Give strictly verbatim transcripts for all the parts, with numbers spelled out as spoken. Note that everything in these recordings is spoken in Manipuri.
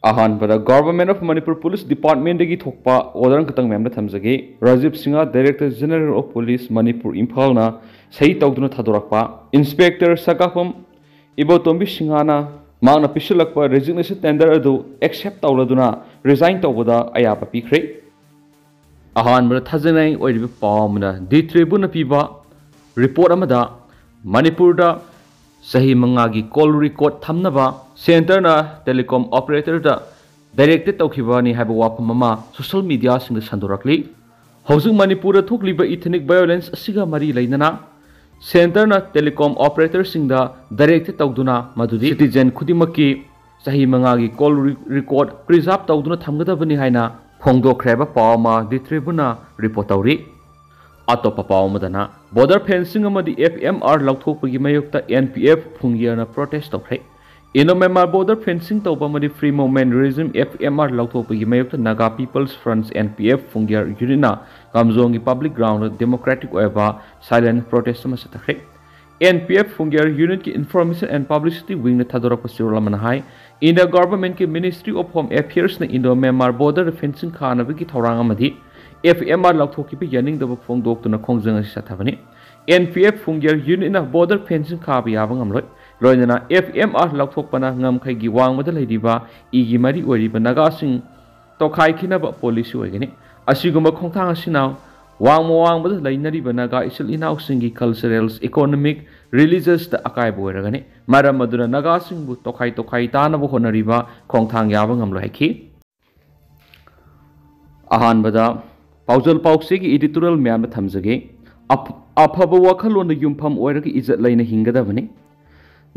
ꯑꯍꯥꯟꯕꯗ Government of Manipur Police Department ꯗꯒꯤ ꯊꯣꯛꯄ order ꯈꯛꯇꯪ ꯃꯌꯥꯝꯗ ꯊꯝꯖꯒꯦ꯫ Rajiv Singh, Director General of Police, Manipur, ꯏꯝꯐꯥꯜꯅ ꯁꯍꯤ ꯇꯧꯗꯨꯅ ꯊꯥꯗꯣꯔꯛꯄ Inspector ꯁꯀꯥꯐꯝ ꯏꯕꯣꯇꯣꯝꯕꯤ ꯁꯤꯡꯍꯅ ꯃꯍꯥꯛꯅ ꯄꯤꯁꯤꯜꯂꯛꯄ resignation tender ꯑꯗꯨ accept ꯇꯧꯔꯗꯨꯅ resign ꯇꯧꯕꯗ ꯑꯌꯥꯕ ꯄꯤꯈ꯭ꯔꯦ꯫ ꯑꯍꯥꯟꯕꯗ ꯊꯥꯖꯅꯤꯡꯉꯥꯏ ꯑꯣꯏꯔꯤꯕ ꯄꯥꯎ ꯑꯃꯅ The Tribune ꯅ ꯄꯤꯕ report ꯑꯃꯗ ꯃꯅꯤꯄꯨꯔꯗ ꯆꯍꯤ ꯃꯉꯥꯒꯤ call record ꯊꯝꯅꯕ centre ꯅ telecom operator ꯗ directed ꯇꯧꯈꯤꯕꯅꯤ ꯍꯥꯏꯕ ꯋꯥꯐꯝ ꯑꯃ social media ꯁꯤꯡꯗ ꯁꯟꯗꯣꯔꯛꯂꯤ꯫ ꯍꯧꯖꯤꯛ ꯃꯅꯤꯄꯨꯔꯗ ꯊꯣꯛꯂꯤꯕ ethnic violence ꯑꯁꯤꯒ ꯃꯔꯤ ꯂꯩꯅꯅ centre ꯅ telecom operator ꯁꯤꯡꯗ directed ꯇꯧꯗꯨꯅ ꯃꯗꯨꯗꯤ citizen ꯈꯨꯗꯤꯡꯃꯛꯀꯤ ꯆꯍꯤ ꯃꯉꯥꯒꯤ call re-, record preserve ꯇꯧꯗꯨꯅ ꯊꯝꯒꯗꯕꯅꯤ ꯍꯥꯏꯅ ꯐꯣꯡꯗꯣꯛꯈ꯭ꯔꯦ ꯍꯥꯏꯕ ꯄꯥꯎ ꯑꯃ The Tribune ꯅ report ꯇꯧꯔꯤ꯫ ꯑꯇꯣꯞꯄ ꯄꯥꯎ ꯑꯃꯗꯅ border fencing ꯑꯃꯗꯤ F M R ꯂꯧꯊꯣꯛꯄꯒꯤ ꯃꯥꯌꯣꯛꯇ N P F ꯐꯨꯡꯒꯤꯌꯔꯅ protest ꯇꯧꯈ꯭ꯔꯦ꯫ Indo-Myanmar border fencing ꯇꯧꯕ ꯑꯃꯗꯤ Free Movement Regime, F M R ꯂꯧꯊꯣꯛꯄꯒꯤ ꯃꯥꯌꯣꯛꯇ Naga People's Front, N P F ꯐꯨꯡꯒꯤꯌꯔ unit ꯅ ꯀꯥꯝꯖꯣꯡꯒꯤ public ground ꯗ democratic ꯑꯣꯏꯕ silent protest ꯑꯃ ꯆꯠꯊꯈ꯭ꯔꯦ꯫ N P F ꯐꯨꯡꯒꯤꯌꯔ unit ꯀꯤ Information and Publicity wing ꯅ ꯊꯥꯗꯣꯔꯛꯄ ꯆꯦꯔꯣꯜ ꯑꯃꯅ ꯍꯥꯏ, India Government ꯀꯤ Ministry of Home Affairs ꯅ Indo-Myanmar border fencing ꯈꯥꯅꯕꯒꯤ ꯊꯧꯔꯥꯡ ꯑꯃꯗꯤ F M R ꯂꯧꯊꯣꯛꯈꯤꯕ ꯌꯥꯅꯤꯡꯗꯕ ꯐꯣꯡꯗꯣꯛꯇꯨꯅ ꯈꯣꯡꯖꯪ ꯑꯁꯤ ꯆꯠꯊꯕꯅꯤ꯫ N P F ꯐꯨꯡꯒꯤꯌꯔ unit ꯅ border fencing ꯈꯥꯕ ꯌꯥꯕ ꯉꯝꯂꯣꯏ꯫ ꯂꯣꯏꯅꯅ F M R ꯂꯧꯊꯣꯛꯄꯅ ꯉꯝꯈꯩꯒꯤ ꯋꯥꯡꯃꯗ ꯂꯩꯔꯤꯕ ꯏꯒꯤ ꯃꯔꯤ ꯑꯣꯏꯔꯤꯕ ꯅꯥꯒꯥꯁꯤꯡ ꯇꯣꯈꯥꯏꯈꯤꯅꯕ policy ꯑꯣꯏꯒꯅꯤ꯫ ꯑꯁꯤꯒꯨꯝꯕ ꯈꯣꯡꯊꯥꯡ ꯑꯁꯤꯅ ꯋꯥꯡꯃ ꯋꯥꯡꯃꯗ ꯂꯩꯅꯔꯤꯕ ꯅꯥꯒꯥ ꯏꯆꯤꯜ ꯏꯅꯥꯎꯁꯤꯡꯒꯤ culturals, economic, religious ꯇ ꯑꯀꯥꯏꯕ ꯑꯣꯏꯔꯒꯅꯤ꯫ ꯃꯔꯝ ꯑꯗꯨꯅ ꯅꯥꯒꯥꯁꯤꯡꯕꯨ ꯇꯣꯈꯥꯏ ꯇꯣꯈꯥꯏ ꯇꯥꯅꯕ ꯍꯣꯠꯅꯔꯤꯕ ꯈꯣꯡꯊꯥꯡ ꯌꯥꯕ ꯉꯝꯂꯣꯏ ꯍꯥꯏꯈꯤ꯫ ꯑꯍꯥꯟꯕꯗ ꯄꯥꯎꯖꯦꯜ ꯄꯥꯎꯆꯦꯒꯤ editorial ꯃꯌꯥꯝꯗ ꯊꯝꯖꯒꯦ꯫ ꯑꯐ-, ꯑꯐꯕ ꯋꯥꯈꯜꯂꯣꯟꯗ ꯌꯨꯝꯐꯝ ꯑꯣꯏꯔꯒ ꯏꯖꯠ ꯂꯩꯅ ꯍꯤꯡꯒꯗꯕꯅꯤ꯫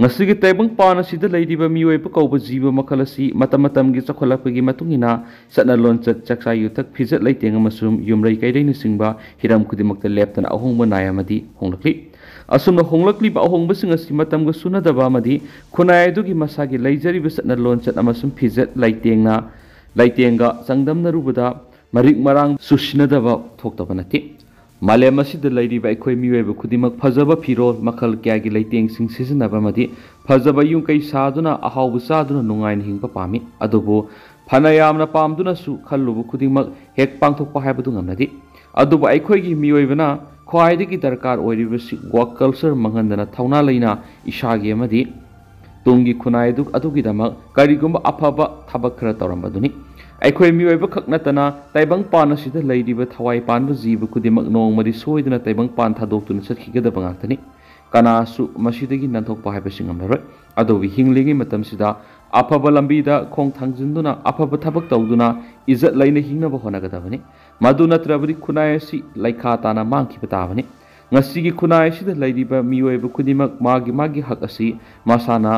ꯉꯁꯤꯒꯤ ꯇꯥꯏꯕꯪꯄꯥꯟ ꯑꯁꯤꯗ ꯂꯩꯔꯤꯕ ꯃꯤꯑꯣꯏꯕ ꯀꯧꯕ ꯖꯤꯕ ꯃꯈꯜ ꯑꯁꯤ ꯃꯇꯝ ꯃꯇꯝꯒꯤ ꯆꯥꯎꯈꯠꯂꯛꯄꯒꯤ ꯃꯇꯨꯡ ꯏꯟꯅ ꯆꯠꯅ ꯂꯣꯟꯆꯠ, ꯆꯥꯛꯆꯥ ꯌꯨꯊꯛ, ꯐꯤꯖꯦꯠ ꯂꯩꯇꯦꯡ ꯑꯃꯁꯨꯡ ꯌꯨꯝꯂꯩ ꯀꯩꯔꯩꯅꯆꯤꯡꯕ ꯍꯤꯔꯝ ꯈꯨꯗꯤꯡꯃꯛꯇ ꯂꯦꯞꯇꯅ ꯑꯍꯣꯡꯕ ꯅꯥꯏ ꯑꯃꯗꯤ ꯍꯣꯡꯂꯛꯂꯤ꯫ ꯑꯁꯨꯝꯅ ꯍꯣꯡꯂꯛꯂꯤꯕ ꯑꯍꯣꯡꯕꯁꯤꯡ ꯑꯁꯤ ꯃꯇꯝꯒ ꯆꯨꯅꯗꯕ ꯑꯃꯗꯤ ꯈꯨꯟꯅꯥꯏ ꯑꯗꯨꯒꯤ ꯃꯁꯥꯒꯤ ꯂꯩꯖꯔꯤꯕ ꯆꯠꯅ ꯂꯣꯟꯆꯠ ꯑꯃꯁꯨꯡ ꯐꯤꯖꯦꯠ ꯂꯩꯇꯦꯡꯅ, ꯂꯩꯇꯦꯡꯒ ꯆꯥꯡꯗꯝꯅꯔꯨꯕꯗ ꯃꯔꯤꯛ ꯃꯔꯥꯡ ꯆꯨꯁꯤꯟꯅꯗꯕ ꯊꯣꯛꯇꯕ ꯅꯠꯇꯦ꯫ ꯃꯥꯂꯦꯝ ꯑꯁꯤꯗ ꯂꯩꯔꯤꯕ ꯑꯩꯈꯣꯏ ꯃꯤꯑꯣꯏꯕ ꯈꯨꯗꯤꯡꯃꯛ ꯐꯖꯕ ꯐꯤꯔꯣꯜ, ꯃꯈꯜ ꯀꯌꯥꯒꯤ ꯂꯩꯇꯦꯡꯁꯤꯡ ꯁꯤꯖꯤꯟꯅꯕ ꯑꯃꯗꯤ ꯐꯖꯕ ꯌꯨꯝ ꯀꯩ ꯁꯥꯗꯨꯅ ꯑꯍꯥꯎꯕ ꯆꯥꯗꯨꯅ ꯅꯨꯡꯉꯥꯏꯅ ꯍꯤꯡꯕ ꯄꯥꯝꯃꯤ꯫ ꯑꯗꯨꯕꯨ ꯐꯅ ꯌꯥꯝꯅ ꯄꯥꯝꯗꯨꯅꯁꯨ ꯈꯜꯂꯨꯕ ꯈꯨꯗꯤꯡꯃꯛ ꯍꯦꯛ ꯄꯥꯡꯊꯣꯛꯄ ꯍꯥꯏꯕꯗꯨ ꯉꯝꯅꯗꯦ꯫ ꯑꯗꯨꯕꯨ ꯑꯩꯈꯣꯏꯒꯤ ꯃꯤꯑꯣꯏꯕꯅ ꯈ꯭ꯋꯥꯏꯗꯒꯤ ꯗꯔꯀꯥꯔ ꯑꯣꯏꯔꯤꯕꯁꯤ work culture ꯃꯥꯡꯍꯟꯗꯅ ꯊꯧꯅꯥ ꯂꯩꯅ ꯏꯁꯥꯒꯤ ꯑꯃꯗꯤ ꯇꯨꯡꯒꯤ ꯈꯨꯟꯅꯥꯏ ꯑꯗꯨ, ꯑꯗꯨꯒꯤꯗꯃꯛ ꯀꯔꯤꯒꯨꯝꯕ ꯑꯐꯕ ꯊꯕꯛ ꯈꯔ ꯇꯧꯔꯝꯕꯗꯨꯅꯤ꯫ ꯑꯩꯈꯣꯏ ꯃꯤꯑꯣꯏꯕ ꯈꯛ ꯅꯠꯇꯅ ꯇꯥꯏꯕꯪꯄꯥꯟ ꯑꯁꯤꯗ ꯂꯩꯔꯤꯕ ꯊꯋꯥꯏ ꯄꯥꯟꯕ ꯖꯤꯕ ꯈꯨꯗꯤꯡꯃꯛ ꯅꯣꯡꯃꯗꯤ ꯁꯣꯏꯗꯅ ꯇꯥꯏꯕꯪꯄꯥꯟ ꯊꯥꯗꯣꯛꯇꯨꯅ ꯆꯠꯈꯤꯒꯗꯕ ꯉꯥꯛꯇꯅꯤ꯫ ꯀꯅꯥꯁꯨ ꯃꯁꯤꯗꯒꯤ ꯅꯥꯟꯊꯣꯛꯄ ꯍꯥꯏꯕꯁꯤ ꯉꯝꯂꯔꯣꯏ꯫ ꯑꯗꯨꯕꯨ ꯍꯤꯡꯂꯤꯉꯩ ꯃꯇꯝꯁꯤꯗ ꯑꯐꯕ ꯂꯝꯕꯤꯗ ꯈꯣꯡ ꯊꯥꯡꯖꯤꯟꯗꯨꯅ ꯑꯐꯕ ꯊꯕꯛ ꯇꯧꯗꯨꯅ ꯏꯖꯠ ꯂꯩꯅ ꯍꯤꯡꯅꯕ ꯍꯣꯠꯅꯒꯗꯕꯅꯤ꯫ ꯃꯗꯨ ꯅꯠꯇ꯭ꯔꯕꯗꯤ ꯈꯨꯟꯅꯥꯏ ꯑꯁꯤ ꯂꯩꯈꯥ ꯇꯥꯅ ꯃꯥꯡꯈꯤꯕ ꯇꯥꯕꯅꯤ꯫ ꯉꯁꯤꯒꯤ ꯈꯨꯟꯅꯥꯏ ꯑꯁꯤꯗ ꯂꯩꯔꯤꯕ ꯃꯤꯑꯣꯏꯕ ꯈꯨꯗꯤꯡꯃꯛ ꯃꯥꯒꯤ ꯃꯥꯒꯤ ꯍꯛ ꯑꯁꯤ ꯃꯁꯥꯅ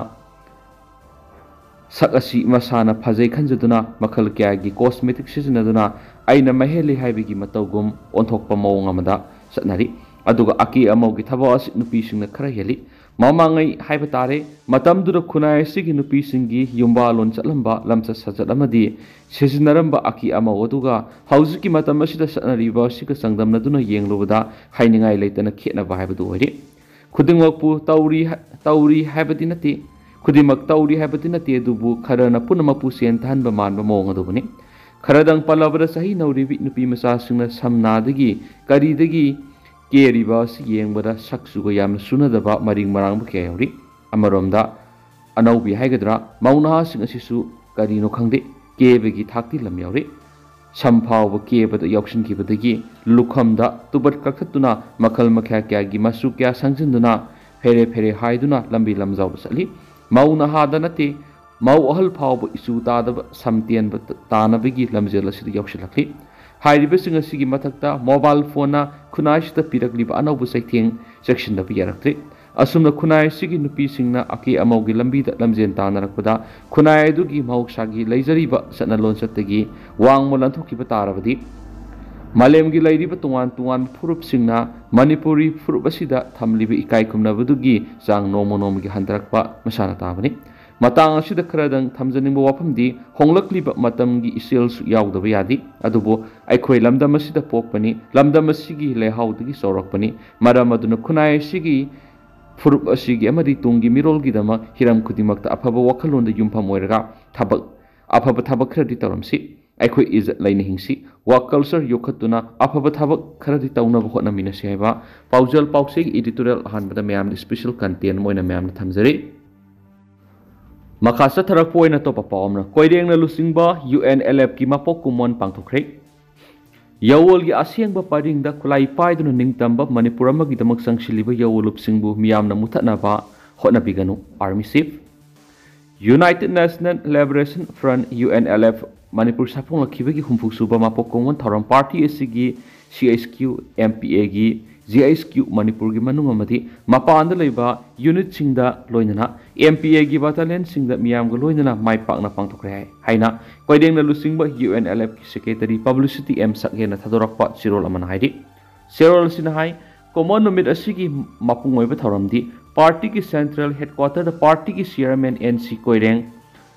ꯁꯛ ꯑꯁꯤ ꯃꯁꯥꯅ ꯐꯖꯩ ꯈꯟꯖꯗꯨꯅ ꯃꯈꯜ ꯀꯌꯥꯒꯤ cosmetic ꯁꯤꯖꯤꯟꯅꯗꯨꯅ ꯑꯩꯅ ꯃꯍꯦꯜꯂꯤ ꯍꯥꯏꯕꯒꯤ ꯃꯇꯧꯒꯨꯝ ꯑꯣꯟꯊꯣꯛꯄ ꯃꯑꯣꯡ ꯑꯃꯗ ꯆꯠꯅꯔꯤ꯫ ꯑꯗꯨꯒ ꯑꯀꯦ ꯑꯃꯧꯒꯤ ꯊꯕꯛ ꯑꯁꯤ ꯅꯨꯄꯤꯁꯤꯡꯅ ꯈꯔ ꯍꯦꯜꯂꯤ꯫ ꯃꯃꯥꯡꯉꯩ ꯍꯥꯏꯕ ꯇꯥꯔꯦ, ꯃꯇꯝꯗꯨꯗ ꯈꯨꯟꯅꯥꯏ ꯑꯁꯤꯒꯤ ꯅꯨꯄꯤꯁꯤꯡꯒꯤ ꯌꯨꯝꯕꯥꯂꯣꯟ ꯆꯠꯂꯝꯕ ꯂꯝꯆꯠ ꯁꯥꯖꯠ ꯑꯃꯗꯤ ꯁꯤꯖꯤꯟꯅꯔꯝꯕ ꯑꯀꯦ ꯑꯃꯧ ꯑꯗꯨꯒ ꯍꯧꯖꯤꯛꯀꯤ ꯃꯇꯝ ꯑꯁꯤꯗ ꯆꯠꯅꯔꯤꯕ ꯑꯁꯤꯒ ꯆꯥꯡꯗꯝꯅꯗꯨꯅ ꯌꯦꯡꯂꯨꯕꯗ ꯍꯥꯏꯅꯤꯡꯉꯥꯏ ꯂꯩꯇꯅ ꯈꯦꯠꯅꯕ ꯍꯥꯏꯕꯗꯨ ꯑꯣꯏꯔꯤ꯫ ꯈꯨꯗꯤꯡꯃꯛꯄꯨ ꯇꯧꯔꯤ ꯍꯥ-, ꯇꯧꯔꯤ ꯍꯥꯏꯕꯗꯤ ꯅꯠꯇꯦ꯫ ꯈꯨꯗꯤꯡꯃꯛ ꯇꯧꯔꯤ ꯍꯥꯏꯕꯗꯤ ꯅꯠꯇꯦ, ꯑꯗꯨꯕꯨ ꯈꯔꯅ ꯄꯨꯝꯅꯃꯛꯄꯨ ꯁꯦꯟ ꯊꯥꯍꯟꯕ ꯃꯥꯟꯕ ꯃꯑꯣꯡ ꯑꯗꯨꯕꯨꯅꯤ꯫ ꯈꯔꯗꯪ ꯄꯜꯂꯕꯗ ꯆꯍꯤ ꯅꯧꯔꯤꯕꯤ ꯅꯨꯄꯤ ꯃꯆꯥꯁꯤꯡꯅ ꯁꯝꯅꯥꯗꯒꯤ ꯀꯔꯤꯗꯒꯤ ꯀꯦꯔꯤꯕ ꯑꯁꯤ ꯌꯦꯡꯕꯗ ꯁꯛ ꯆꯨꯒ ꯌꯥꯝꯅ ꯆꯨꯅꯗꯕ ꯃꯔꯤꯡ ꯃꯔꯥꯡꯕ ꯀꯌꯥ ꯌꯥꯎꯔꯤ꯫ ꯑꯃꯔꯣꯝꯗ ꯑꯅꯧꯕꯤ ꯍꯥꯏꯒꯗ꯭ꯔꯥ, ꯃꯧ ꯅꯍꯥꯁꯤꯡ ꯑꯁꯤꯁꯨ ꯀꯔꯤꯅꯣ ꯈꯪꯗꯦ, ꯀꯦꯕꯒꯤ ꯊꯥꯛꯇꯤ ꯂꯝ ꯌꯥꯎꯔꯤ꯫ ꯁꯝ ꯐꯥꯎꯕ ꯀꯦꯕꯗ ꯌꯥꯎꯁꯤꯟꯈꯤꯕꯗꯒꯤ ꯂꯨꯈꯝꯗ ꯇꯨꯕꯠ ꯀꯛꯊꯠꯇꯨꯅ ꯃꯈꯜ ꯃꯈꯥ ꯀꯌꯥꯒꯤ ꯃꯆꯨ ꯀꯌꯥ ꯁꯪꯖꯤꯟꯗꯨꯅ ꯐꯦꯔꯦ ꯐꯦꯔꯦ ꯍꯥꯏꯗꯨꯅ ꯂꯝꯕꯤ ꯂꯝꯖꯥꯎꯗ ꯆꯠꯂꯤ꯫ ꯃꯧ ꯅꯍꯥꯗ ꯅꯠꯇꯦ, ꯃꯧ ꯑꯍꯜ ꯐꯥꯎꯕ ꯏꯆꯨ ꯇꯥꯗꯕ ꯁꯝ ꯇꯦꯟꯕ ꯇꯥꯅꯕꯒꯤ ꯂꯝꯖꯦꯜ ꯑꯁꯤꯗ ꯌꯥꯎꯁꯤꯜꯂꯛꯂꯤ꯫ ꯍꯥꯏꯔꯤꯕꯁꯤꯡ ꯑꯁꯤꯒꯤ ꯃꯊꯛꯇ mobile phoneꯅ ꯈꯨꯟꯅꯥꯏꯁꯤꯗ ꯄꯤꯔꯛꯂꯤꯕ ꯑꯅꯧꯕ ꯆꯩꯊꯦꯡ ꯆꯦꯛꯁꯤꯟꯗꯕ ꯌꯥꯔꯛꯇ꯭ꯔꯦ꯫ ꯑꯁꯨꯝꯅ ꯈꯨꯟꯅꯥꯏ ꯑꯁꯤꯒꯤ ꯅꯨꯄꯤꯁꯤꯡꯅ ꯑꯀꯦ ꯑꯃꯧꯒꯤ ꯂꯝꯕꯤꯗ ꯂꯝꯖꯦꯜ ꯇꯥꯟꯅꯔꯛꯄꯗ ꯈꯨꯟꯅꯥꯏ ꯑꯗꯨꯒꯤ ꯃꯍꯧꯁꯥꯒꯤ ꯂꯩꯖꯔꯤꯕ ꯆꯠꯅ ꯂꯣꯟꯆꯠꯇꯒꯤ ꯋꯥꯡꯃ ꯂꯟꯊꯣꯛꯈꯤꯕ ꯇꯥꯔꯕꯗꯤ ꯃꯥꯂꯦꯝꯒꯤ ꯂꯩꯔꯤꯕ ꯇꯣꯉꯥꯟ ꯇꯣꯉꯥꯟꯕ ꯐꯨꯔꯨꯞꯁꯤꯡꯅ ꯃꯅꯤꯄꯨꯔꯤ ꯐꯨꯔꯨꯞ ꯑꯁꯤꯗ ꯊꯝꯂꯤꯕ ꯏꯀꯥꯏ ꯈꯨꯝꯅꯕꯗꯨꯒꯤ ꯆꯥꯡ ꯅꯣꯡꯃ ꯅꯣꯡꯃꯒꯤ ꯍꯟꯊꯔꯛꯄ ꯃꯁꯥꯅ ꯇꯥꯕꯅꯤ꯫ ꯃꯇꯥꯡ ꯑꯁꯤꯗ ꯈꯔꯗꯪ ꯊꯝꯖꯅꯤꯡꯕ ꯋꯥꯐꯝꯗꯤ, ꯍꯣꯡꯂꯛꯂꯤꯕ ꯃꯇꯝꯒꯤ ꯏꯆꯦꯜꯁꯨ ꯌꯥꯎꯗꯕ ꯌꯥꯗꯦ꯫ ꯑꯗꯨꯕꯨ ꯑꯩꯈꯣꯏ ꯂꯝꯗꯝ ꯑꯁꯤꯗ ꯄꯣꯛꯄꯅꯤ, ꯂꯝꯗꯝ ꯑꯁꯤꯒꯤ ꯂꯩꯍꯥꯎꯗꯒꯤ ꯆꯥꯎꯔꯛꯄꯅꯤ꯫ ꯃꯔꯝ ꯑꯗꯨꯅ ꯈꯨꯟꯅꯥꯏ ꯑꯁꯤꯒꯤ, ꯐꯨꯔꯨꯞ ꯑꯁꯤꯒꯤ ꯑꯃꯗꯤ ꯇꯨꯡꯒꯤ ꯃꯤꯔꯣꯜꯒꯤꯗꯃꯛ ꯍꯤꯔꯝ ꯈꯨꯗꯤꯡꯃꯛꯇ ꯑꯐꯕ ꯋꯥꯈꯜꯂꯣꯟꯗ ꯌꯨꯝꯐꯝ ꯑꯣꯏꯔꯒ ꯊꯕꯛ, ꯑꯐꯕ ꯊꯕꯛ ꯈꯔꯗꯤ ꯇꯧꯔꯝꯁꯤ꯫ ꯑꯩꯈꯣꯏ ꯏꯖꯠ ꯂꯩꯅ ꯍꯤꯡꯁꯤ꯫ Work culture ꯌꯣꯛꯈꯠꯇꯨꯅ ꯑꯐꯕ ꯊꯕꯛ ꯈꯔꯗꯤ ꯇꯧꯅꯕ ꯍꯣꯠꯅꯃꯤꯟꯅꯁꯤ ꯍꯥꯏꯕ ꯄꯥꯎꯖꯦꯜ ꯄꯥꯎꯆꯦꯒꯤ editorial ꯑꯍꯥꯟꯕꯗ ꯃꯌꯥꯝꯗ special content ꯑꯃ ꯑꯣꯏꯅ ꯃꯌꯥꯝꯗ ꯊꯝꯖꯔꯤ꯫ ꯃꯈꯥ ꯆꯠꯊꯔꯛꯄ ꯑꯣꯏꯅ ꯑꯇꯣꯞꯄ ꯄꯥꯎ ꯑꯃꯅ, ꯀꯣꯏꯔꯦꯡꯅ ꯂꯨꯆꯤꯡꯕ UNLFꯀꯤ ꯃꯄꯣꯛ ꯀꯨꯝꯑꯣꯟ ꯄꯥꯡꯊꯣꯛꯈ꯭ꯔꯦ꯫ ꯌꯥꯋꯣꯜꯒꯤ ꯑꯁꯦꯡꯕ ꯄꯔꯤꯡꯗ ꯈꯨꯠꯂꯥꯏ ꯄꯥꯏꯗꯨꯅ ꯅꯤꯡꯇꯝꯕ ꯃꯅꯤꯄꯨꯔ ꯑꯃꯒꯤꯗꯃꯛ ꯆꯪꯁꯤꯜꯂꯤꯕ ꯌꯥꯋꯣꯜꯂꯨꯞꯁꯤꯡꯕꯨ ꯃꯤꯌꯥꯝꯅ ꯃꯨꯊꯠꯅꯕ ꯍꯣꯠꯅꯕꯤꯒꯅꯨ, Army Chief꯫ United National Liberation Front, UNLF, Manipur ꯁꯥꯐꯣꯡꯂꯛꯈꯤꯕꯒꯤ ꯍꯨꯝꯐꯨ ꯁꯨꯕ ꯃꯄꯣꯛ ꯀꯨꯝꯑꯣꯟ ꯊꯧꯔꯝ ꯄꯥꯔꯇꯤ ꯑꯁꯤꯒꯤ CHQ, MPAꯒꯤ GHQ, ꯃꯅꯤꯄꯨꯔꯒꯤ ꯃꯅꯨꯡ ꯑꯃꯗꯤ ꯃꯄꯥꯟꯗ ꯂꯩꯕ unitꯁꯤꯡꯗ ꯂꯣꯏꯅꯅ MPAꯒꯤ battalionꯁꯤꯡꯗ ꯃꯤꯌꯥꯝꯒ ꯂꯣꯏꯅꯅ ꯃꯥꯏ ꯄꯥꯛꯅ ꯄꯥꯡꯊꯣꯛꯈ꯭ꯔꯦ ꯍꯥꯏ ꯍꯥꯏꯅ ꯀꯣꯏꯔꯦꯡꯅ ꯂꯨꯆꯤꯡꯕ UNLFꯀꯤ secretary publicity M ꯁꯛꯍꯦꯟꯅ ꯊꯥꯗꯣꯔꯛꯄ ꯆꯦꯔꯣꯜ ꯑꯃꯅ ꯍꯥꯏꯔꯤ꯫ ꯆꯦꯔꯣꯜ ꯑꯁꯤꯅ ꯍꯥꯏ, ꯀꯨꯝꯑꯣꯟ ꯅꯨꯃꯤꯠ ꯑꯁꯤꯒꯤ ꯃꯄꯨꯡ ꯑꯣꯏꯕ ꯊꯧꯔꯝꯗꯤ ꯄꯥꯔꯇꯤꯒꯤ central headquarterꯗ ꯄꯥꯔꯇꯤꯒꯤ chairman N C Koireng,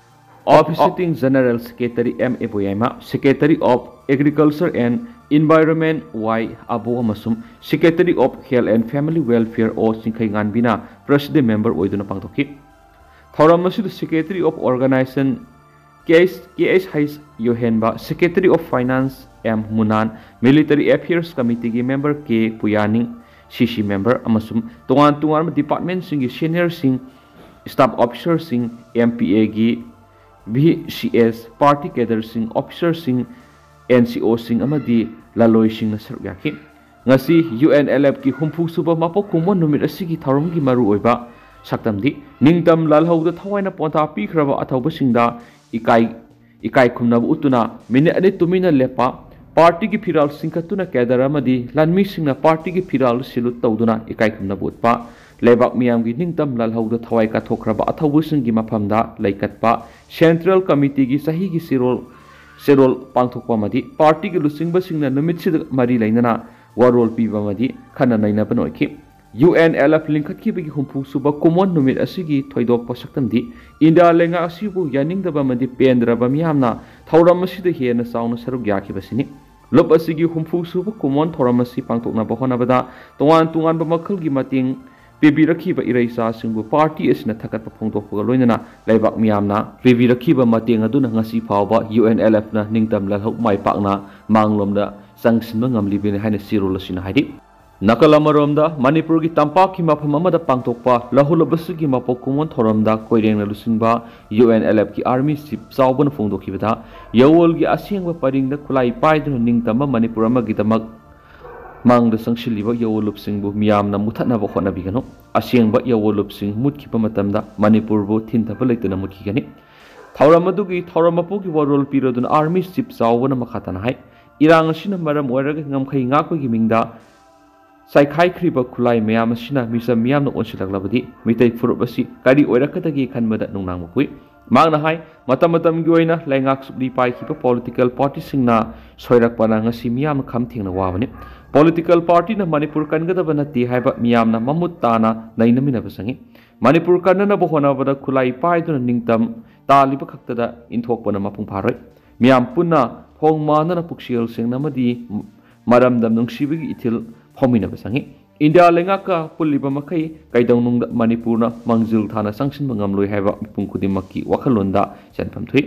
Office Sitting General Secretary M Iboyaima, Secretary of Agriculture and Environment Y ꯑꯕꯣ ꯑꯃꯁꯨꯡ Secretary of Health and Family Welfare O ꯆꯤꯡꯈꯩꯉꯥꯟꯕꯤꯅ president member ꯑꯣꯏꯗꯨꯅ ꯄꯥꯡꯊꯣꯛꯈꯤ꯫ ꯊꯧꯔꯝ ꯑꯁꯤꯗ Secretary of Organization K H, K H H ꯌꯣꯍꯦꯟꯕ, Secretary of Finance M ꯃꯨꯅꯥꯟ, Military Affairs Committeeꯒꯤ member K ꯄꯨꯌꯥꯅꯤꯡ, CC member ꯑꯃꯁꯨꯡ ꯇꯣꯉꯥꯟ ꯇꯣꯉꯥꯟꯕ departmentꯁꯤꯡꯒꯤ seniorꯁꯤꯡ, staff officerꯁꯤꯡ, MPAꯒꯤ VCS, party cadreꯁꯤꯡ, officerꯁꯤꯡ, NCOꯁꯤꯡ ꯑꯃꯗꯤ ꯂꯂꯣꯏꯁꯤꯡꯅ ꯁꯔꯨꯛ ꯌꯥꯈꯤ꯫ ꯉꯁꯤ UNLFꯀꯤ ꯍꯨꯝꯐꯨ ꯁꯨꯕ ꯃꯄꯣꯛ ꯀꯨꯝꯑꯣꯟ ꯅꯨꯃꯤꯠ ꯑꯁꯤꯒꯤ ꯊꯧꯔꯝꯒꯤ ꯃꯔꯨꯑꯣꯏꯕ ꯁꯛꯇꯝꯗꯤ ꯅꯤꯡꯇꯝ ꯂꯥꯜꯍꯧꯗ ꯊꯋꯥꯏꯅ ꯄꯣꯟꯊꯥ ꯄꯤꯈ꯭ꯔꯕ ꯑꯊꯧꯕꯁꯤꯡꯗ ꯏꯀꯥꯏ, ꯏꯀꯥꯏ ꯈꯨꯝꯅꯕ ꯎꯠꯇꯨꯅ ꯃꯤꯅꯤꯠ ꯑꯅꯤ ꯇꯨꯃꯤꯟꯅ ꯂꯦꯞꯄ, ꯄꯥꯔꯇꯤꯒꯤ ꯐꯤꯔꯥꯜ ꯆꯤꯡꯈꯠꯇꯨꯅ cadre ꯑꯃꯗꯤ ꯂꯥꯟꯃꯤꯁꯤꯡꯅ ꯄꯥꯔꯇꯤꯒꯤ ꯐꯤꯔꯥꯜ salute ꯇꯧꯗꯨꯅ ꯏꯀꯥꯏ ꯈꯨꯝꯅꯕ ꯎꯠꯄ, ꯂꯩꯕꯥꯛ ꯃꯤꯌꯥꯝꯒꯤ ꯅꯤꯡꯇꯝ ꯂꯥꯜꯍꯧꯗ ꯊꯋꯥꯏ ꯀꯠꯊꯣꯛꯈ꯭ꯔꯕ ꯑꯊꯧꯕꯁꯤꯡꯒꯤ ꯃꯐꯝꯗ ꯂꯩꯀꯠꯄ, central committeeꯒꯤ ꯆꯍꯤꯒꯤ ꯆꯦꯔꯣꯜ, ꯆꯦꯔꯣꯜ ꯄꯥꯡꯊꯣꯛꯄ ꯑꯃꯗꯤ ꯄꯥꯔꯇꯤꯒꯤ ꯂꯨꯆꯤꯡꯕꯁꯤꯡꯅ ꯅꯨꯃꯤꯠꯁꯤꯗ ꯃꯔꯤ ꯂꯩꯅꯅ ꯋꯥꯔꯣꯜ ꯄꯤꯕ ꯑꯃꯗꯤ ꯈꯟꯅ ꯅꯩꯅꯕꯅ ꯑꯣꯏꯈꯤ꯫ ꯌꯨ ꯑꯦꯟ ꯑꯦꯜ ꯑꯦꯐ ꯂꯤꯡꯈꯠꯈꯤꯕꯒꯤ ꯍꯨꯝꯐꯨ ꯁꯨꯕ ꯀꯨꯝꯑꯣꯟ ꯅꯨꯃꯤꯠ ꯑꯁꯤꯒꯤ ꯊꯣꯏꯗꯣꯛꯄ ꯁꯛꯇꯝꯗꯤ ꯏꯟꯗꯤꯌꯥ ꯂꯩꯉꯥꯛ ꯑꯁꯤꯕꯨ ꯌꯥꯅꯤꯡꯗꯕ ꯑꯃꯗꯤ ꯄꯦꯟꯗ꯭ꯔꯕ ꯃꯤꯌꯥꯝꯅ ꯊꯧꯔꯝ ꯑꯁꯤꯗ ꯍꯦꯟꯅ ꯆꯥꯎꯅ ꯁꯔꯨꯛ ꯌꯥꯈꯤꯕꯁꯤꯅꯤ꯫ ꯂꯨꯞ ꯑꯁꯤꯒꯤ ꯍꯨꯝꯐꯨ ꯁꯨꯕ ꯀꯨꯝꯑꯣꯟ ꯊꯧꯔꯝ ꯑꯁꯤ ꯄꯥꯡꯊꯣꯛꯅꯕ ꯍꯣꯠꯅꯕꯗ ꯇꯣꯉꯥꯟ ꯇꯣꯉꯥꯟꯕ ꯃꯈꯜꯒꯤ ꯃꯇꯦꯡ ꯄꯤꯕꯤꯔꯛꯈꯤꯕ ꯏꯔꯩꯆꯥꯁꯤꯡꯕꯨ ꯄꯥꯔꯇꯤ ꯑꯁꯤꯅ ꯊꯥꯒꯠꯄ ꯐꯣꯡꯗꯣꯛꯄꯒ ꯂꯣꯏꯅꯅ ꯂꯩꯕꯥꯛ ꯃꯤꯌꯥꯝꯅ ꯄꯤꯕꯤꯔꯛꯈꯤꯕ ꯃꯇꯦꯡ ꯑꯗꯨꯅ ꯉꯁꯤ ꯐꯥꯎꯕ ꯌꯨ ꯑꯦꯟ ꯑꯦꯜ ꯑꯦꯐꯅ ꯅꯤꯡꯇꯝ ꯂꯥꯜꯍꯧ ꯃꯥꯏ ꯄꯥꯛꯅ ꯃꯥꯡꯂꯣꯝꯗ ꯆꯪꯁꯤꯟꯕ ꯉꯝꯂꯤꯕꯅꯤ ꯍꯥꯏꯅ ꯆꯦꯔꯣꯜ ꯑꯁꯤꯅ ꯍꯥꯏꯔꯤ꯫ ꯅꯥꯀꯜ ꯑꯃꯔꯣꯝꯗ ꯃꯅꯤꯄꯨꯔꯒꯤ ꯇꯝꯄꯥꯛꯀꯤ ꯃꯐꯝ ꯑꯃꯗ ꯄꯥꯡꯊꯣꯛꯄ ꯂꯧꯍꯨꯜꯂꯕꯁꯤꯒꯤ ꯃꯄꯣꯛ ꯀꯨꯝꯑꯣꯟ ꯊꯧꯔꯝꯗ ꯀꯣꯏꯔꯦꯡꯅ ꯂꯨꯆꯤꯡꯕ ꯌꯨ ꯑꯦꯟ ꯑꯦꯜ ꯑꯦꯐꯀꯤ ꯑꯥꯔꯃꯤ ꯆꯤꯐ ꯆꯥꯎꯕꯅ ꯐꯣꯡꯗꯣꯛꯈꯤꯕꯗ ꯌꯥꯋꯣꯜꯒꯤ ꯑꯁꯦꯡꯕ ꯄꯔꯤꯡꯗ ꯈꯨꯠꯂꯥꯏ ꯄꯥꯏꯗꯨꯅ ꯅꯤꯡꯇꯝꯕ ꯃꯅꯤꯄꯨꯔ ꯑꯃꯒꯤꯗꯃꯛ ꯃꯥꯡꯗ ꯆꯪꯁꯤꯜꯂꯤꯕ ꯌꯥꯋꯣꯜꯂꯨꯞꯁꯤꯡꯕꯨ ꯃꯤꯌꯥꯝꯅ ꯃꯨꯊꯠꯅꯕ ꯍꯣꯠꯅꯕꯤꯒꯅꯨ꯫ ꯑꯁꯦꯡꯕ ꯌꯥꯋꯣꯜꯂꯨꯞꯁꯤꯡ ꯃꯨꯠꯈꯤꯕ ꯃꯇꯝꯗ ꯃꯅꯤꯄꯨꯔꯕꯨ ꯊꯤꯟꯊꯕ ꯂꯩꯇꯅ ꯃꯨꯠꯈꯤꯒꯅꯤ꯫ ꯊꯧꯔꯝ ꯑꯗꯨꯒꯤ ꯊꯧꯔꯝ ꯃꯄꯨꯒꯤ ꯋꯥꯔꯣꯜ ꯄꯤꯔꯗꯨꯅ ꯑꯥꯔꯃꯤ ꯆꯤꯐ ꯆꯥꯎꯕꯅ ꯃꯈꯥ ꯇꯥꯅ ꯍꯥꯏ, ꯏꯔꯥꯡ ꯑꯁꯤꯅ ꯃꯔꯝ ꯑꯣꯏꯔꯒ ꯉꯝꯈꯩ ꯉꯥꯛꯄꯒꯤ ꯃꯤꯡꯗ ꯆꯥꯏꯈꯥꯏꯈ꯭ꯔꯤꯕ ꯈꯨꯠꯂꯥꯏ ꯃꯌꯥꯝ ꯑꯁꯤꯅ ꯃꯤꯆꯝ ꯃꯤꯌꯥꯝꯅ ꯑꯣꯟꯁꯤꯜꯂꯛꯂꯕꯗꯤ ꯃꯤꯇꯩ ꯐꯨꯔꯨꯞ ꯑꯁꯤ ꯀꯔꯤ ꯑꯣꯏꯔꯛꯀꯗꯒꯦ ꯈꯟꯕꯗ ꯅꯨꯡꯅꯥꯡꯕ ꯄꯣꯛꯏ꯫ ꯃꯍꯥꯛꯅ ꯍꯥꯏ, ꯃꯇꯝ ꯃꯇꯝꯒꯤ ꯑꯣꯏꯅ ꯂꯩꯉꯥꯛ ꯁꯨꯞꯂꯤ ꯄꯥꯏꯈꯤꯕ ꯄꯣꯂꯤꯇꯤꯀꯦꯜ ꯄꯥꯔꯇꯤꯁꯤꯡꯅ ꯁꯣꯏꯔꯛꯄꯅ ꯉꯁꯤ ꯃꯤꯌꯥꯝꯅ ꯈꯝ ꯊꯦꯡꯅ ꯋꯥꯕꯅꯤ꯫ ꯄꯣꯂꯤꯇꯤꯀꯦꯜ ꯄꯥꯔꯇꯤꯅ ꯃꯅꯤꯄꯨꯔ ꯀꯟꯒꯗꯕ ꯅꯠꯇꯦ ꯍꯥꯏꯕ ꯃꯤꯌꯥꯝꯅ ꯃꯃꯨꯠ ꯇꯥꯅ ꯅꯩꯅꯃꯤꯟꯅꯕ ꯆꯪꯏ꯫ ꯃꯅꯤꯄꯨꯔ ꯀꯟꯅꯅꯕ ꯍꯣꯠꯅꯕꯗ ꯈꯨꯠꯂꯥꯏ ꯄꯥꯏꯗꯨꯅ ꯅꯤꯡꯇꯝ ꯇꯥꯜꯂꯤꯕ ꯈꯛꯇꯗ ꯏꯟꯊꯣꯛꯄꯅ ꯃꯄꯨꯡ ꯐꯥꯔꯣꯏ꯫ ꯃꯤꯌꯥꯝ ꯄꯨꯟꯅ ꯊꯣꯡ ꯃꯥꯟꯅꯅ ꯄꯨꯛꯆꯦꯜ ꯁꯦꯡꯅ ꯑꯃꯗꯤ ꯃꯔꯝꯗꯝ ꯅꯨꯡꯁꯤꯕꯒꯤ ꯏꯊꯤꯜ ꯐꯥꯎꯃꯤꯟꯅꯕ ꯆꯪꯏ꯫ ꯏꯟꯗꯤꯌꯥ ꯂꯩꯉꯥꯛꯀ ꯄꯨꯜꯂꯤꯕ ꯃꯈꯩ ꯀꯩꯗꯧꯅꯨꯡꯗ ꯃꯅꯤꯄꯨꯔꯅ ꯃꯥꯡꯖꯤꯜ ꯊꯥꯅ ꯆꯪꯁꯤꯟꯕ ꯉꯝꯂꯣꯏ ꯍꯥꯏꯕ ꯃꯤꯄꯨꯝ ꯈꯨꯗꯤꯡꯃꯛꯀꯤ ꯋꯥꯈꯜꯂꯣꯟꯗ ꯆꯦꯟꯐꯝ ꯊꯣꯛꯏ꯫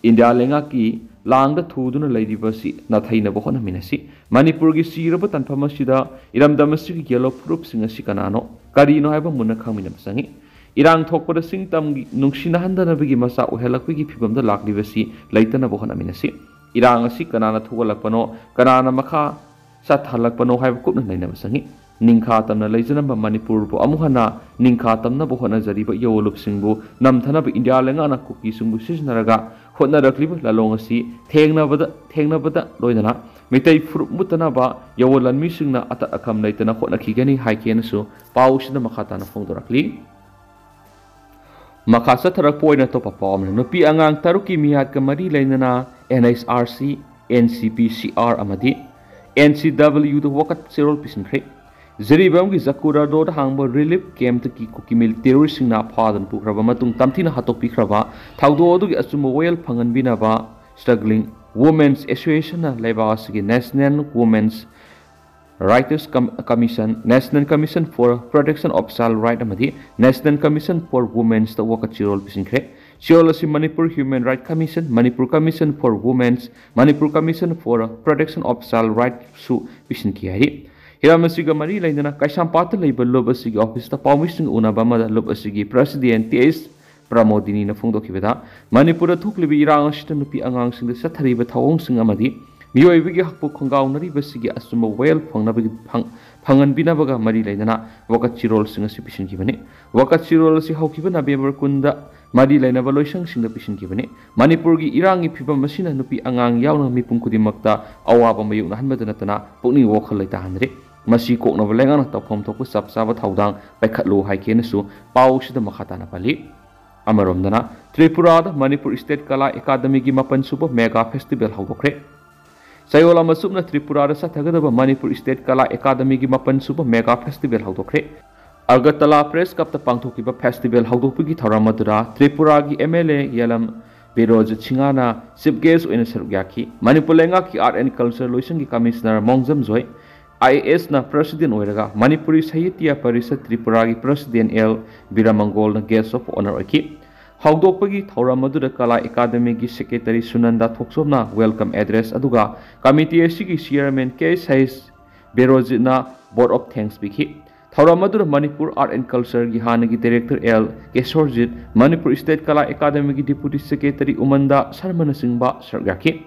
ꯏꯟꯗꯤꯌꯥ ꯂꯩꯉꯥꯛꯀꯤ ꯂꯥꯡꯗ ꯊꯨꯗꯨꯅ ꯂꯩꯔꯤꯕ ꯑꯁꯤ ꯅꯥꯊꯩꯅꯕ ꯍꯣꯠꯅꯃꯤꯟꯅꯁꯤ꯫ ꯃꯅꯤꯄꯨꯔꯒꯤ ꯆꯤꯔꯕ ꯇꯥꯟꯐꯝ ꯑꯁꯤꯗ ꯏꯔꯝꯗꯝ ꯑꯁꯤꯒꯤ ꯌꯦꯜꯂꯣ ꯐꯨꯔꯨꯞꯁꯤꯡ ꯑꯁꯤ ꯀꯅꯥꯅꯣ, ꯀꯔꯤꯅꯣ ꯍꯥꯏꯕ ꯃꯨꯟꯅ ꯈꯪꯃꯤꯟꯅꯕ ꯆꯪꯏ꯫ ꯏꯔꯥꯡ ꯊꯣꯛꯄꯗ ꯆꯤꯡ ꯇꯝꯒꯤ ꯅꯨꯡꯁꯤꯅꯍꯟꯗꯅꯕꯒꯤ ꯃꯆꯥꯛ ꯑꯣꯏꯍꯜꯂꯛꯄꯒꯤ ꯐꯤꯕꯝꯗ ꯂꯥꯛꯂꯤꯕꯁꯤ ꯂꯩꯇꯅꯕ ꯍꯣꯠꯅꯃꯤꯟꯅꯁꯤ꯫ ꯏꯔꯥꯡ ꯑꯁꯤ ꯀꯅꯥꯅ ꯊꯣꯛꯍꯜꯂꯛꯄꯅꯣ, ꯀꯅꯥꯅ ꯃꯈꯥ ꯆꯠꯊꯍꯜꯂꯛꯄꯅꯣ ꯍꯥꯏꯕ ꯀꯨꯞꯅ ꯅꯩꯅꯕ ꯆꯪꯏ꯫ ꯅꯤꯡꯈꯥ ꯇꯝꯅ ꯂꯩꯖꯔꯝꯕ ꯃꯅꯤꯄꯨꯔꯕꯨ ꯑꯃꯨꯛ ꯍꯟꯅ ꯅꯤꯡꯈꯥ ꯇꯝꯅꯕ ꯍꯣꯠꯅꯖꯔꯤꯕ ꯌꯥꯋꯣꯜꯂꯨꯞꯁꯤꯡꯕꯨ ꯅꯝꯊꯅꯕ ꯏꯟꯗꯤꯌꯥ ꯂꯩꯉꯥꯛꯅ ꯀꯨꯀꯤꯁꯤꯡꯕꯨ ꯁꯤꯖꯤꯟꯅꯔꯒ ꯍꯣꯠꯅꯔꯛꯂꯤꯕ ꯂꯥꯂꯣꯡ ꯑꯁꯤ ꯊꯦꯡꯅꯕꯗ, ꯊꯦꯡꯅꯕꯗ ꯂꯣꯏꯅꯅ ꯃꯤꯇꯩ ꯐꯨꯔꯨꯞ ꯃꯨꯠꯇꯅꯕ ꯌꯥꯋꯣꯜ ꯂꯥꯟꯃꯤꯁꯤꯡꯅ ꯑꯇꯠ ꯑꯈꯝ ꯂꯩꯇꯅ ꯍꯣꯠꯅꯈꯤꯒꯅꯤ ꯍꯥꯏꯈꯤꯅꯁꯨ ꯄꯥꯎ ꯑꯁꯤꯗ ꯃꯈꯥ ꯇꯥꯅ ꯐꯣꯡꯗꯣꯔꯛꯂꯤ꯫ ꯃꯈꯥ ꯆꯠꯊꯔꯛꯄ ꯑꯣꯏꯅ ꯑꯇꯣꯞꯄ ꯄꯥꯎ ꯑꯃꯅ, ꯅꯨꯄꯤ ꯑꯉꯥꯡ ꯇꯔꯨꯛꯀꯤ ꯃꯤꯍꯥꯠꯀ ꯃꯔꯤ ꯂꯩꯅꯅ N H R C, N C P C R ꯑꯃꯗꯤ ꯑꯦꯟ ꯁꯤ ꯗꯕꯜꯌꯨꯗ ꯋꯥꯀꯠ ꯆꯦꯔꯣꯜ ꯄꯤꯁꯤꯟꯈ꯭ꯔꯦ꯫ ꯖꯤꯔꯤꯕꯥꯝꯒꯤ ꯖꯀꯨꯔꯥꯗꯣꯗ ꯍꯥꯡꯕ ꯔꯤꯂꯤꯐ ꯀꯦꯝꯞꯇꯒꯤ ꯀꯨꯀꯤꯃꯤꯜ ꯇꯦꯔꯣꯔꯤꯁꯁꯤꯡꯅ ꯐꯥꯗꯨꯅ ꯄꯨꯈ꯭ꯔꯕ ꯃꯇꯨꯡ ꯇꯝꯊꯤꯅ ꯍꯥꯠꯇꯣꯛꯄꯤꯈ꯭ꯔꯕ ꯊꯧꯗꯣꯛ ꯑꯗꯨꯒꯤ ꯑꯆꯨꯝꯕ ꯋꯥꯌꯦꯜ ꯐꯪꯍꯟꯕꯤꯅꯕ ꯁ꯭ꯇ꯭ꯔꯒ꯭ꯂꯤꯡ ꯋꯨꯃꯦꯟꯁ ꯑꯦꯁꯣꯁꯤꯌꯦꯁꯟꯅ ꯂꯩꯕꯥꯛ ꯑꯁꯤꯒꯤ ꯅꯦꯁꯅꯦꯜ ꯋꯨꯃꯦꯟꯁ ꯔꯥꯏꯇꯁ ꯀꯝ-, commission, national commission for protection of child right ꯑꯃꯗꯤ ꯅꯦꯁꯅꯦꯜ ꯀꯃꯤꯁꯟ ꯐꯣꯔ ꯋꯨꯃꯦꯟꯁꯇ ꯋꯥꯀꯠ ꯆꯦꯔꯣꯜ ꯄꯤꯁꯤꯟꯈ꯭ꯔꯦ꯫ ꯆꯦꯔꯣꯜ ꯑꯁꯤ Manipur human right commission, Manipur commission for women's, Manipur commission for protection of child ꯔꯥꯏꯠꯁꯨ ꯄꯤꯁꯤꯟꯈꯤ ꯍꯥꯏꯔꯤ꯫ ꯍꯤꯔꯝ ꯑꯁꯤꯒ ꯃꯔꯤ ꯂꯩꯅꯅ ꯀꯩꯁꯥꯝꯄꯥꯠꯇ ꯂꯩꯕ ꯂꯨꯞ ꯑꯁꯤꯒꯤ ꯑꯣꯐꯤꯁꯇ ꯄꯥꯎꯃꯤꯁꯤꯡꯒ ꯎꯅꯕ ꯑꯃꯗ ꯂꯨꯞ ꯑꯁꯤꯒꯤ ꯄ꯭ꯔꯁꯤꯗꯦꯟ ꯇꯤ ꯑꯩꯆ ꯄ꯭ꯔꯃꯣꯗꯤꯅꯤꯅ ꯐꯣꯡꯗꯣꯛꯈꯤꯕꯗ, ꯃꯅꯤꯄꯨꯔꯗ ꯊꯣꯛꯂꯤꯕ ꯏꯔꯥꯡ ꯑꯁꯤꯗ ꯅꯨꯄꯤ ꯑꯉꯥꯡꯁꯤꯡꯗ ꯆꯠꯊꯔꯤꯕ ꯊꯧꯑꯣꯡꯁꯤꯡ ꯑꯃꯗꯤ ꯃꯤꯑꯣꯏꯕꯒꯤ ꯍꯛꯄꯨ ꯈꯣꯡꯒꯥꯎꯅꯔꯤꯕꯁꯤꯒꯤ ꯑꯆꯨꯝꯕ ꯋꯥꯌꯦꯜ ꯐꯪꯅꯕꯒꯤ ꯐꯪ-, ꯐꯪꯍꯟꯕꯤꯅꯕꯒ ꯃꯔꯤ ꯂꯩꯅꯅ ꯋꯥꯀꯠ ꯆꯦꯔꯣꯜꯁꯤꯡ ꯑꯁꯤ ꯄꯤꯁꯤꯟꯈꯤꯕꯅꯤ꯫ ꯋꯥꯀꯠ ꯆꯦꯔꯣꯜ ꯑꯁꯤ ꯍꯧꯈꯤꯕ ꯅꯕꯦꯝꯕꯔ ꯀꯨꯟꯗ ꯃꯔꯤ ꯂꯩꯅꯕ ꯂꯣꯏꯁꯪꯁꯤꯡꯗ ꯄꯤꯁꯤꯟꯈꯤꯕꯅꯤ꯫ ꯃꯅꯤꯄꯨꯔꯒꯤ ꯏꯔꯥꯡꯒꯤ ꯐꯤꯕꯝ ꯑꯁꯤꯅ ꯅꯨꯄꯤ ꯑꯉꯥꯡ ꯌꯥꯎꯅ ꯃꯤꯄꯨꯝ ꯈꯨꯗꯤꯡꯃꯛꯇ ꯑꯋꯥꯕ ꯃꯥꯌꯣꯛꯅꯍꯟꯕꯗ ꯅꯠꯇꯅ ꯄꯨꯛꯅꯤꯡ ꯋꯥꯈꯜ ꯂꯩꯇꯥꯍꯟꯗ꯭ꯔꯤ꯫ ꯃꯁꯤ ꯀꯣꯛꯅꯕ ꯂꯩꯉꯥꯛꯅ ꯇꯧꯐꯝ ꯊꯣꯛꯄ ꯆꯞ ꯆꯥꯕ ꯊꯧꯗꯥꯡ ꯄꯥꯏꯈꯠꯂꯨ ꯍꯥꯏꯈꯤꯅꯁꯨ ꯄꯥꯎꯁꯤꯗ ꯃꯈꯥ ꯇꯥꯅ ꯄꯜꯂꯤ꯫ ꯑꯃꯔꯣꯝꯗꯅ, ꯇ꯭ꯔꯤꯄꯨꯔꯥꯗ ꯃꯅꯤꯄꯨꯔ ꯁ꯭ꯇꯦꯠ ꯀꯂꯥ ꯑꯦꯀꯥꯗꯃꯤꯒꯤ ꯃꯥꯄꯟ ꯁꯨꯕ ꯃꯦꯒꯥ ꯐꯦꯁꯇꯤꯚꯦꯜ ꯍꯧꯗꯣꯛꯈ꯭ꯔꯦ꯫ ꯆꯌꯣꯜ ꯑꯃ ꯆꯨꯞꯅ ꯇ꯭ꯔꯤꯄꯨꯔꯥꯗ ꯆꯠꯊꯒꯗꯕ ꯃꯅꯤꯄꯨꯔ ꯁ꯭ꯇꯦꯠ ꯀꯂꯥ ꯑꯦꯀꯥꯗꯃꯤꯒꯤ ꯃꯥꯄꯟ ꯁꯨꯕ ꯃꯦꯒꯥ ꯐꯦꯁꯇꯤꯚꯦꯜ ꯍꯧꯗꯣꯛꯈ꯭ꯔꯦ꯫ ꯑꯒꯔꯇꯂꯥ ꯄ꯭ꯔꯦꯁ ꯀ꯭ꯂꯕꯇ ꯄꯥꯡꯊꯣꯛꯈꯤꯕ ꯐꯦꯁꯇꯤꯚꯦꯜ ꯍꯧꯗꯣꯛꯄꯒꯤ ꯊꯧꯔꯝ ꯑꯗꯨꯗ ꯇ꯭ꯔꯤꯄꯨꯔꯥꯒꯤ ꯑꯦꯝ ꯑꯦꯜ ꯑꯦ ꯌꯥꯂꯝ ꯕꯤꯔꯣꯖꯤꯠ ꯁꯤꯡꯍꯅ ꯆꯤꯐ ꯒꯦꯁ ꯑꯣꯏꯅ ꯁꯔꯨꯛ ꯌꯥꯈꯤ꯫ ꯃꯅꯤꯄꯨꯔ ꯂꯩꯉꯥꯛꯀꯤ ꯑꯥꯔꯠ ꯑꯦꯟ ꯀꯜꯆꯔ ꯂꯣꯏꯁꯪꯒꯤ commissioner Mongjam Joy, I A ꯑꯦꯁꯅ ꯄ꯭ꯔꯁꯤꯗꯦꯟ ꯑꯣꯏꯔꯒ ꯃꯅꯤꯄꯨꯔꯤ ꯁꯥꯍꯤꯇ꯭ꯌ ꯄꯔꯤꯁꯠ ꯇ꯭ꯔꯤꯄꯨꯔꯥꯒꯤ ꯄ꯭ꯔꯁꯤꯗꯦꯟ ꯑꯦꯜ ꯕꯤꯔꯃꯪꯒꯣꯜꯅ ꯒꯦꯁ ꯑꯣꯐ ꯑꯣꯅꯔ ꯑꯣꯏꯈꯤ꯫ ꯍꯧꯗꯣꯛꯄꯒꯤ ꯊꯧꯔꯝ ꯑꯗꯨꯗ ꯀꯂꯥ ꯑꯦꯀꯥꯗꯃꯤꯒꯤ ꯁꯦꯀ꯭ꯔꯦꯇꯔꯤ ꯁꯨꯅꯟꯗꯥ ꯊꯣꯛꯆꯣꯝꯅ ꯋꯦꯜꯀꯝ ꯑꯦꯗ꯭ꯔꯦꯁ ꯑꯗꯨꯒ ꯀꯃꯤꯇꯤ ꯑꯁꯤꯒꯤ ꯆꯤꯌꯔꯃꯦꯟ ꯀꯦ ꯁꯍꯤꯁ ꯕꯦꯔꯣꯖꯤꯠꯅ ꯚꯣꯠ ꯑꯣꯐ ꯊꯦꯡꯛꯁ ꯄꯤꯈꯤ꯫ ꯊꯧꯔꯝ ꯑꯗꯨꯗ ꯃꯅꯤꯄꯨꯔ ꯑꯥꯔꯠ ꯑꯦꯟ ꯀꯜꯆꯔꯒꯤ ꯍꯥꯟꯅꯒꯤ director L Kesorjit, Manipur state Kala ꯑꯦꯀꯥꯗꯃꯤꯒꯤ ꯗꯤꯄꯨꯇꯤ ꯁꯦꯀ꯭ꯔꯦꯇꯔꯤ ꯎꯃꯟꯗꯥ ꯁꯔꯃꯅꯆꯤꯡꯕ ꯁꯔꯨꯛ ꯌꯥꯈꯤ꯫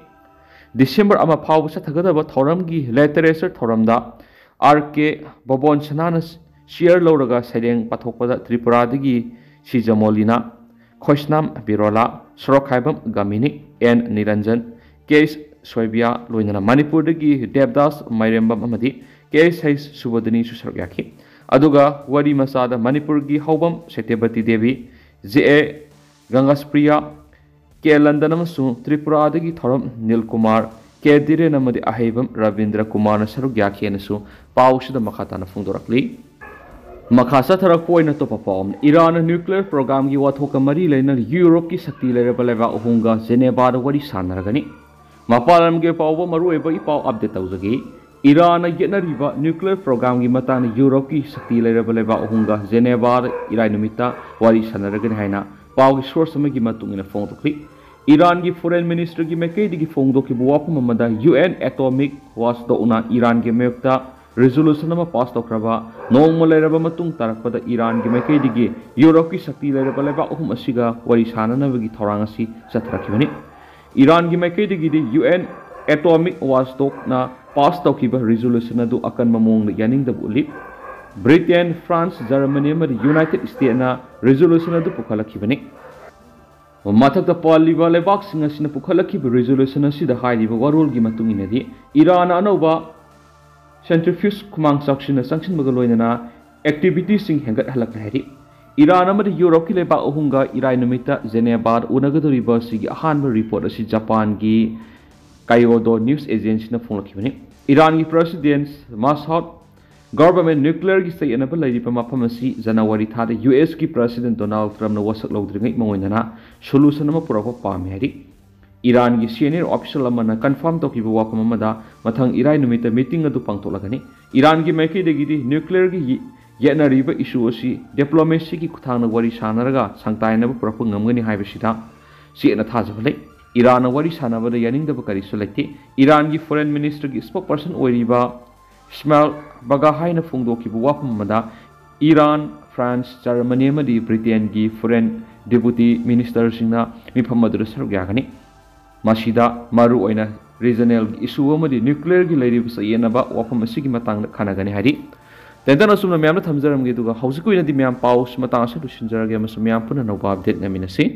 ꯗꯤꯁꯦꯝꯕꯔ ꯑꯃ ꯐꯥꯎꯕ ꯆꯠꯊꯒꯗꯕ ꯊꯧꯔꯝꯒꯤ ꯂꯤꯇꯔꯦꯆꯔ ꯊꯧꯔꯝꯗ ꯑꯥꯔ ꯀꯦ ꯕꯣꯕꯣꯟ ꯁꯅꯥꯅ ꯆꯤꯌꯔ ꯂꯧꯔꯒ ꯁꯩꯔꯦꯡ ꯄꯥꯊꯣꯛꯄꯗ ꯇ꯭ꯔꯤꯄꯨꯔꯥꯗꯒꯤ ꯁꯤꯖꯃꯣꯂꯤꯅ, ꯈꯣꯏꯁꯅꯥꯝ ꯕꯤꯔꯣꯂꯥ, ꯁꯣꯔꯣꯛꯈꯥꯏꯕꯝ ꯒꯥꯃꯤꯅꯤ, ꯑꯦꯟ ꯅꯤꯔꯟꯖꯟ, ꯀꯦ ꯁꯣꯏꯕꯤꯌꯥ, ꯂꯣꯏꯅꯅ ꯃꯅꯤꯄꯨꯔꯗꯒꯤ ꯗꯦꯕꯗꯥꯁ ꯃꯥꯏꯔꯦꯝꯕꯝ ꯑꯃꯗꯤ ꯀꯦ ꯁꯍꯤꯁ ꯁꯨꯕꯣꯙꯤꯅꯤꯁꯨ ꯁꯔꯨꯛ ꯌꯥꯈꯤ꯫ ꯑꯗꯨꯒ ꯋꯥꯔꯤ ꯃꯆꯥꯗ ꯃꯅꯤꯄꯨꯔꯒꯤ ꯍꯧꯕꯝ ꯁꯇ꯭ꯌꯕꯇꯤ ꯗꯦꯕꯤ, ꯖꯦ ꯑꯦ ꯒꯪꯒꯥꯁꯄ꯭ꯔꯤꯌꯥ, ꯀꯦ ꯂꯟꯗꯟ ꯑꯃꯁꯨꯡ ꯇ꯭ꯔꯤꯄꯨꯔꯥꯗꯒꯤ ꯊꯧꯔꯝ ꯅꯤꯜ ꯀꯨꯃꯥꯔ, ꯀꯦ ꯙꯤꯔꯦꯟ ꯑꯃꯗꯤ ꯑꯍꯩꯕꯝ ꯔꯕꯤꯟꯗ꯭ꯔ ꯀꯨꯃꯥꯔꯅ ꯁꯔꯨꯛ ꯌꯥꯈꯤ ꯍꯥꯏꯅꯁꯨ ꯄꯥꯎꯁꯤꯗ ꯃꯈꯥ ꯇꯥꯅ ꯐꯣꯡꯗꯣꯔꯛꯂꯤ꯫ ꯃꯈꯥ ꯆꯠꯊꯔꯛꯄ ꯑꯣꯏꯅ ꯑꯇꯣꯞꯄ ꯄꯥꯎ ꯑꯃꯅ, ꯏꯔꯥꯟꯅ nuclear programꯒꯤ ꯋꯥꯊꯣꯛꯀ ꯃꯔꯤ ꯂꯩꯅꯅ ꯌꯨꯔꯣꯞꯀꯤ ꯁꯛꯇꯤ ꯂꯩꯔꯕ ꯂꯩꯕꯥꯛ ꯑꯍꯨꯝꯒ ꯖꯦꯅꯦꯚꯥꯗ ꯋꯥꯔꯤ ꯁꯥꯟꯅꯔꯒꯅꯤ꯫ ꯃꯄꯥꯟ ꯂꯝꯒꯤ ꯐꯥꯎꯕ ꯃꯔꯨꯑꯣꯏꯕ ꯏ ꯄꯥꯎ update ꯇꯧꯖꯒꯦ꯫ ꯏꯔꯥꯟꯅ ꯌꯦꯠꯅꯔꯤꯕ nuclear programꯒꯤ ꯃꯇꯥꯡꯗ ꯌꯨꯔꯣꯞꯀꯤ ꯁꯛꯇꯤ ꯂꯩꯔꯕ ꯂꯩꯕꯥꯛ ꯑꯍꯨꯝꯒ ꯖꯦꯅꯦꯚꯥꯗ ꯏꯔꯥꯏ ꯅꯨꯃꯤꯠꯇ ꯋꯥꯔꯤ ꯁꯥꯟꯅꯔꯒꯅꯤ ꯍꯥꯏꯅ ꯄꯥꯎꯒꯤ source ꯑꯃꯒꯤ ꯃꯇꯨꯡ ꯏꯟꯅ ꯐꯣꯡꯗꯣꯛꯂꯤ꯫ ꯏꯔꯥꯟꯒꯤ foreign ministerꯒꯤ ꯃꯥꯏꯀꯩꯗꯒꯤ ꯐꯣꯡꯗꯣꯛꯈꯤꯕ ꯋꯥꯐꯝ ꯑꯃꯗ, UN Atomic Watchdogꯅ ꯏꯔꯥꯟꯒꯤ ꯃꯥꯌꯣꯛꯇ resolution ꯑꯃ pass ꯇꯧꯈ꯭ꯔꯕ ꯅꯣꯡꯃ ꯂꯩꯔꯕ ꯃꯇꯨꯡ ꯇꯥꯔꯛꯄꯗ ꯏꯔꯥꯟꯒꯤ ꯃꯥꯏꯀꯩꯗꯒꯤ ꯌꯨꯔꯣꯞꯀꯤ ꯁꯛꯇꯤ ꯂꯩꯔꯕ ꯂꯩꯕꯥꯛ ꯑꯍꯨꯝ ꯑꯁꯤꯒ ꯋꯥꯔꯤ ꯁꯥꯅꯅꯕꯒꯤ ꯊꯧꯔꯥꯡ ꯑꯁꯤ ꯆꯠꯊꯔꯛꯈꯤꯕꯅꯤ꯫ ꯏꯔꯥꯟꯒꯤ ꯃꯥꯏꯀꯩꯗꯒꯤꯗꯤ UN Atomic Watchdogꯅ pass ꯇꯧꯈꯤꯕ resolution ꯑꯗꯨ ꯑꯀꯟꯕ ꯃꯑꯣꯡꯗ ꯌꯥꯅꯤꯡꯗꯕ ꯎꯠꯂꯤ꯫ ꯕ꯭ꯔꯤꯇꯦꯟ, ꯐ꯭ꯔꯥꯟꯁ, ꯖꯔꯃꯅꯤ ꯑꯃꯗꯤ ꯌꯨꯅꯥꯏꯇꯦꯗ ꯁ꯭ꯇꯦꯠꯅ resolution ꯑꯗꯨ ꯄꯨꯈꯠꯂꯛꯈꯤꯕꯅꯤ꯫ ꯃꯊꯛꯇ ꯄꯜꯂꯤꯕ ꯂꯩꯕꯥꯛꯁꯤꯡ ꯑꯁꯤꯅ ꯄꯨꯈꯠꯂꯛꯈꯤꯕ resolution ꯑꯁꯤꯗ ꯍꯥꯏꯔꯤꯕ ꯋꯥꯔꯣꯜꯒꯤ ꯃꯇꯨꯡ ꯏꯟꯅꯗꯤ, ꯏꯔꯥꯟꯅ ꯑꯅꯧꯕ centrifuge ꯈꯨꯃꯥꯡ ꯆꯥꯎꯁꯤꯟꯅ ꯆꯪꯁꯤꯟꯕꯒ ꯂꯣꯏꯅꯅ activityꯁꯤꯡ ꯍꯦꯟꯒꯠꯍꯜꯂꯛꯂꯦ ꯍꯥꯏꯔꯤ꯫ ꯏꯔꯥꯟ ꯑꯃꯗꯤ ꯌꯨꯔꯣꯞꯀꯤ ꯂꯩꯕꯥꯛ ꯑꯍꯨꯝꯒ ꯏꯔꯥꯏ ꯅꯨꯃꯤꯠꯇ ꯖꯦꯅꯦꯚꯥꯗ ꯎꯅꯒꯗꯧꯔꯤꯕ ꯑꯁꯤꯒꯤ ꯑꯍꯥꯟꯕ report ꯑꯁꯤ ꯖꯄꯥꯟꯒꯤ Kyodo News Agencyꯅ ꯐꯣꯡꯂꯛꯈꯤꯕꯅꯤ꯫ ꯏꯔꯥꯟꯒꯤ President Masoud Government nuclearꯒꯤ ꯆꯌꯦꯠꯅꯕ ꯂꯩꯔꯤꯕ ꯃꯐꯝ ꯑꯁꯤ ꯖꯅꯋꯥꯔꯤ ꯊꯥꯗ USꯀꯤ President Donald Trumpꯅ ꯋꯥꯁꯛ ꯂꯧꯗ꯭ꯔꯤꯉꯩ ꯃꯉꯣꯟꯗꯅ solution ꯑꯃ ꯄꯨꯔꯛꯄ ꯄꯥꯝꯃꯤ ꯍꯥꯏꯔꯤ꯫ ꯏꯔꯥꯟꯒꯤ senior official ꯑꯃꯅ confirm ꯇꯧꯈꯤꯕ ꯋꯥꯐꯝ ꯑꯃꯗ, ꯃꯊꯪ ꯏꯔꯥꯏ ꯅꯨꯃꯤꯠꯇ meeting ꯑꯗꯨ ꯄꯥꯡꯊꯣꯛꯂꯒꯅꯤ꯫ ꯏꯔꯥꯟꯒꯤ ꯃꯥꯏꯀꯩꯗꯒꯤꯗꯤ nuclearꯒꯤ ꯌꯦ-, ꯌꯦꯠꯅꯔꯤꯕ issue ꯑꯁꯤ diplomacyꯒꯤ ꯈꯨꯠꯊꯥꯡꯗ ꯋꯥꯔꯤ ꯁꯥꯅꯔꯒ ꯁꯥꯡꯇꯥꯏꯅꯕ ꯄꯨꯔꯛꯄ ꯉꯝꯒꯅꯤ ꯍꯥꯏꯕꯁꯤꯗ ꯆꯦꯠꯅ ꯊꯥꯖꯕ ꯂꯩ꯫ ꯏꯔꯥꯟꯅ ꯋꯥꯔꯤ ꯁꯥꯅꯕꯗ ꯌꯥꯅꯤꯡꯗꯕ ꯀꯔꯤꯁꯨ ꯂꯩꯇꯦ꯫ ꯏꯔꯥꯟꯒꯤ foreign ministerꯒꯤ spokesperson ꯑꯣꯏꯔꯤꯕ ꯏꯁꯃꯥꯏꯜ ꯕꯒꯥꯍꯥꯏꯅ ꯐꯣꯡꯗꯣꯛꯈꯤꯕ ꯋꯥꯐꯝ ꯑꯃꯗ, ꯏꯔꯥꯟ, ꯐ꯭ꯔꯥꯟꯁ, ꯖꯔꯃꯅꯤ ꯑꯃꯗꯤ ꯕ꯭ꯔꯤꯇꯦꯟꯒꯤ foreign deputy ministerꯁꯤꯡꯅ ꯃꯤꯐꯝ ꯑꯗꯨꯗ ꯁꯔꯨꯛ ꯌꯥꯒꯅꯤ꯫ ꯃꯁꯤꯗ ꯃꯔꯨꯑꯣꯏꯅ regional issue ꯑꯃꯗꯤ nuclearꯒꯤ ꯂꯩꯔꯤꯕ ꯆꯌꯦꯠꯅꯕ ꯋꯥꯐꯝ ꯑꯁꯤꯒꯤ ꯃꯇꯥꯡꯗ ꯈꯟꯅꯒꯅꯤ ꯍꯥꯏꯔꯤ꯫ ꯇꯦꯟꯇꯛꯅ ꯑꯁꯨꯝꯅ ꯃꯌꯥꯝꯗ ꯊꯝꯖꯔꯝꯒꯦ, ꯑꯗꯨꯒ ꯍꯧꯖꯤꯛꯀꯤ ꯑꯣꯏꯅꯗꯤ ꯃꯌꯥꯝ ꯄꯥꯎ ꯃꯇꯥꯡ ꯑꯁꯤꯗ ꯂꯣꯏꯁꯤꯟꯖꯔꯒꯦ ꯑꯃꯁꯨꯡ ꯃꯌꯥꯝ ꯄꯨꯟꯅ ꯑꯅꯧꯕ update ꯉꯥꯏꯃꯤꯟꯅꯁꯤ꯫